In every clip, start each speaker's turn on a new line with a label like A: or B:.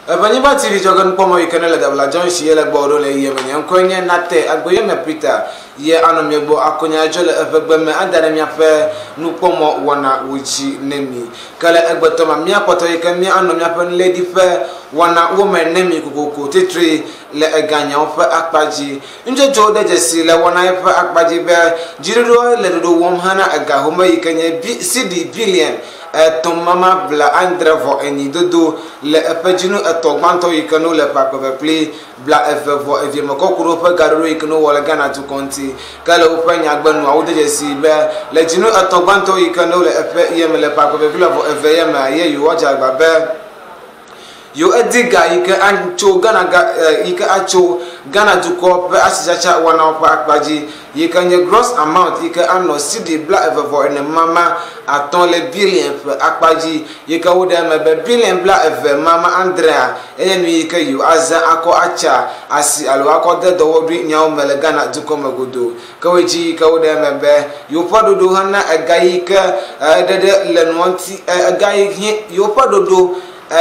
A: Evenyigba TV dzɔge nukpɔmɔ yi ke ne le Dabla Johnson ye le gbɔ ɖo le yiyeme. Nye ŋkɔe nye Nate Agboyeme Peter ye anɔ mia gbɔ akonya dzo le eʋegbe me ada ɖe miaƒe nukpɔmɔ wɔna wo dzi ne mi. Ke le egbetɔ ma míakpɔtɔ yi ke míanɔ míaƒe nuléɖi ƒe wɔna wo me ne mi kokoko titri le eganyawo ƒe akpa dzi. Nudzɔdzɔwo ɖe dzesi le wɔna ƒe akpa dzi be dziɖuɖua le ɖoɖo wɔm hena ega home yi ke nye cedi biliɔn etɔ̃ mama bla adre vɔ enyi dodo le eƒe dzinu etɔ̃ gbãtɔ yi ke no le ƒe akpe eve kple bla eve vɔ evie me kɔ ku ɖe woƒe gaɖoɖo yi ke no wɔ le Ghana dukɔ ŋuti. Ke le woƒe nyagbe nua wode dzesi be le dzinu etɔ̃ gbãtɔ yi ke no le eƒe ye me le ƒe akpe eve kple vɔ eve ye mea ye yewoadze agba be yewo edi ga yi ke atso Ghana ga yi ke atso Ghana dukɔ ƒe asitsatsa wɔnawo ƒe akpa dzi yi ke nye gross amount yi ke anɔ cedi bla eve vɔ ene mama atɔ̃ le billion ƒe akpa dzi yi ke woɖe eme be billion bla eve mama adrea enye nu yi ke yewo azã akɔ atsa asi alo akɔ de dɔwɔɖui nyawo me le Ghana dukɔ me godoo. Ke woe dzi yi ke woɖe eme be yewoƒe ɖoɖo hena ega yi ke ɖeɖe le nua ŋuti ega yi yewoƒe ɖoɖo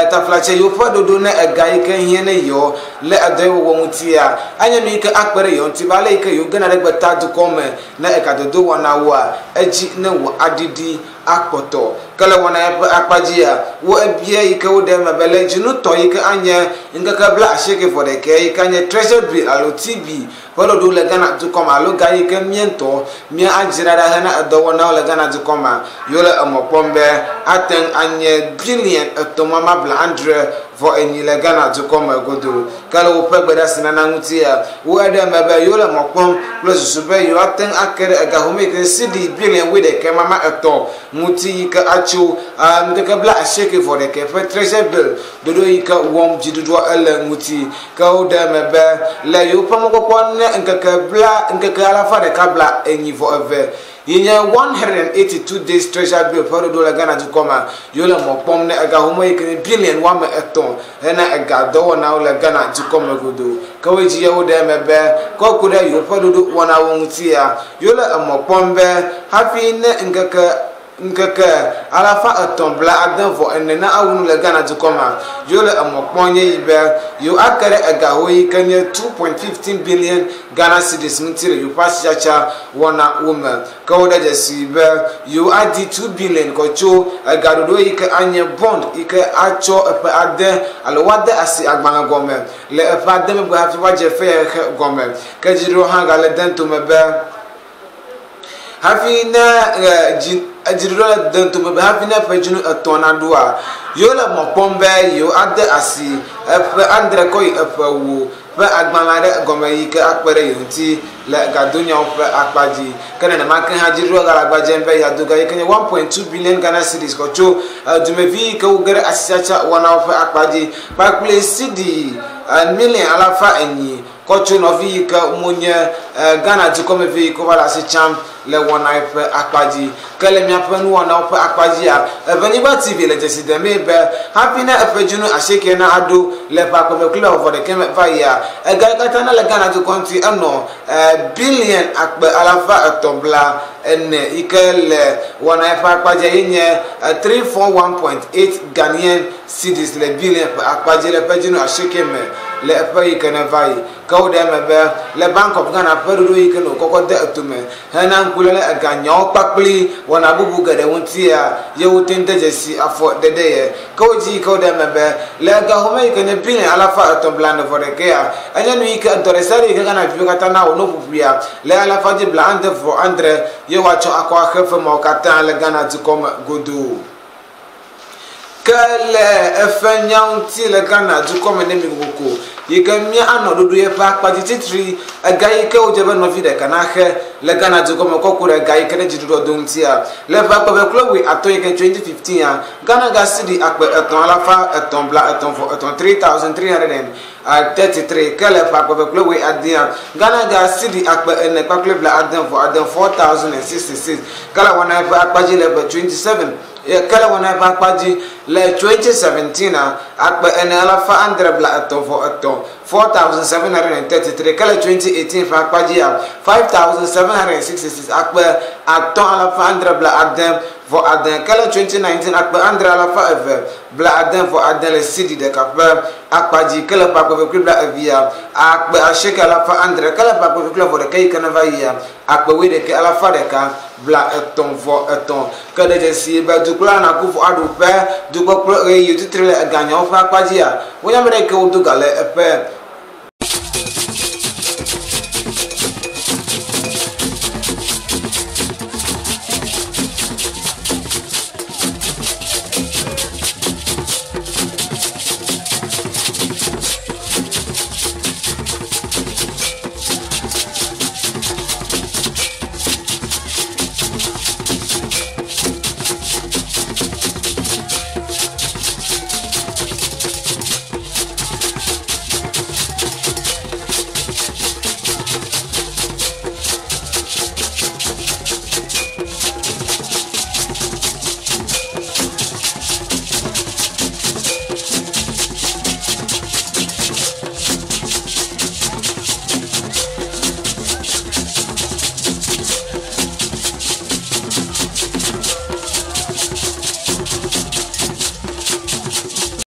A: taflatse yewoƒe ɖoɖo ne ega yi ke hiã ne yewo le edɔ yi wɔwɔ ŋutia enye nu yi ke akpe ɖe yewo ŋuti be ale yi ke yewo gena ɖe gbeta dukɔ me ne egadodo wɔna woa edzi ne wɔ aɖiɖi akpɔtɔ. Ke le wɔna ya ƒe akpa dzia wo ebia yi ke woɖe eme be le dzinutɔ yi ke anye ŋkeke bla asieke vɔ ɖekɛ yi ke anye treasury bill alo TB ƒe ɖoɖo le Ghana dukɔ me alo ga yi ke mía ŋutɔ mía adzra ɖa hena edɔwɔnawo le Ghana dukɔ mea, yewo le emɔ kpɔm be ate ŋu anye biliɔn etɔ̃ mama bla adre vɔ enyi le Ghana dukɔ me godoo. Ke le woƒe gbedeasinana ŋutia, wo eɖe eme be yewo le mɔ kpɔm kple susu be yewoate ŋu ake ɖe ega home yi ke cedi biliɔn wuiɖekɛ mama etɔ̃ ŋuti yi ke atso ŋkeke bla asieke vɔ ɖekɛ ƒe Treasury Bill ɖoɖo yi ke wɔm dziɖuɖua ele ŋuti. Ke woɖe eme be le yewoƒe mɔkpɔkpɔ ne ŋkeke bla ŋkeke alafa ɖeka bla enyi vɔ eve yi nye 182 days treasury bill ƒe ɖoɖo le Ghana dukɔ me, yewo le mɔ kpɔm ne ega home yi ke nye biliɔn woame etɔ̃ hena ega dɔwɔnawo le Ghana dukɔ me godoo. Ke woe dzi ye woɖe eme be ke ku ɖe yewoƒe ɖoɖo wɔnawo ŋutia, yewo le emɔ kpɔm be hafi ne ŋkeke ŋkeke alafa etɔ̃ bla ade vɔ ene na awu nu le Ghana dukɔ mea, yewo le emɔ kpɔm nye yi be yewo ake ɖe ega ho yi ke nye 2.15 billion Ghana cedis ŋuti le yewoƒe asitsatsa wɔna wo me. Ke woɖe dzesi be yewo adi 2 billion kɔ tso ega ɖoɖo yi ke anye bond yi ke atsɔ eƒe ade alo woade asi agbalẽ gɔme le eƒe ade megbe hafi woadze feya xexe gɔme. Ke dziɖuɖua hã gale dem tome be hafi ne dzi dziɖuɖua le dem tome be hafi ne ƒe dzinu etɔ̃ naɖoa, yewo le mɔ kpɔm be yewo ade asi eƒe adre kɔ yi eƒe ewo ƒe agbalẽ aɖe gɔme yi ke akpe ɖe yewo ŋuti le gadonyawo ƒe akpa dzi. Ke nenema ke hã dziɖuɖua gale agba dzem be yeado ga yi ke nye 1.2 billion Ghana cedis kɔ tso dumevi yi ke woge ɖe asitsatsa wɔnawo ƒe akpa dzi kpakple cedi miliɔn alafa enyi kɔ tso nɔvi yi ke wonye Ghana dukɔmevi yi ke wova le asi tsam le wɔna ƒe akpa dzi. Ke le miaƒe nuwɔnawo ƒe akpa dzia, Evenyigba TV le dzesi demee be hafi ne eƒe dzinu asieke na aɖo le ƒe akpe eve kple vɔ ɖekɛ me va yia, ega yi katã ne le Ghana dukɔ ŋuti enɔ biliɔn akpe alafa etɔ̃ bla ene yi ke le wɔna ƒe akpa dzia ye nye 341.8 Ghanaian cedis le biliɔn ƒe akpa dzi le ƒe dzinu asieke me le eƒe yi ke ne va yi. Ke woɖe eme be le Bank of Ghana ƒe ɖoɖo yi ke ne wokɔkɔ de etome hena ŋkuléle eganyawo kpakple wɔna bubu geɖe ŋutia, ye wote ŋu de dzesi afɔ ɖeɖe ye. Ke wodzi yi ke woɖe eme be le ega home yi ke nye biliɔn alafa etɔ̃ bla ene vɔ ɖekɛa, enye nu yi ke edɔ ɖe sia ɖe yi ke Ghana viwo katã nawɔ ne woƒoƒuia le alafa dzi bla ade vɔ adre ye woatsɔ akɔ axe fe mawo katã le Ghana dukɔ me godoo. Ke le eƒe nya ŋuti le Ghana dukɔ me ne mi kokoko yi ke mía anɔ ɖoɖo yeƒe akpa dzi titri ega yi ke wodze be nɔvi ɖeka naxe le Ghana dukɔ me kɔ ku ɖe ega yi ke ɖe dziɖuɖua do ŋutia. Le ƒe akpe eve kple wui atɔ̃ yi ke 2015 Ghana ga cedi akpe etɔ̃ alafa etɔ̃ bla etɔ̃ vɔ etɔ̃ 3333 ke le ƒe akpe eve kple wui adea Ghana ga cedi akpe ene kpakple bla ade vɔ ade 4066 ke le wɔna eƒe akpa dzi le ƒe 27. Ye ke le wɔna ƒe akpa dzi le 2017 akpe ene alafa adre 33, 4733. Ke le 2018 ƒe akpa dzia, 5766, akpe 5 669. Ke le 2019, akpe 6 269 le cedi ɖeka ƒe akpa dzi. Ke le ƒe akpe eve kple blaevia, akpe 8 600. Ke le ƒe akpe eve kple vɔ ɖeka yi ke ne va yia, akpe 81 133. Ke ɖe dzesi be dukplɔla Akufo Addo ƒe dukpɔkplɔ ɣeyiɣi titri le eganyawo ƒe akpa dzia, wonye ame ɖe yi ke wodo ga le eƒe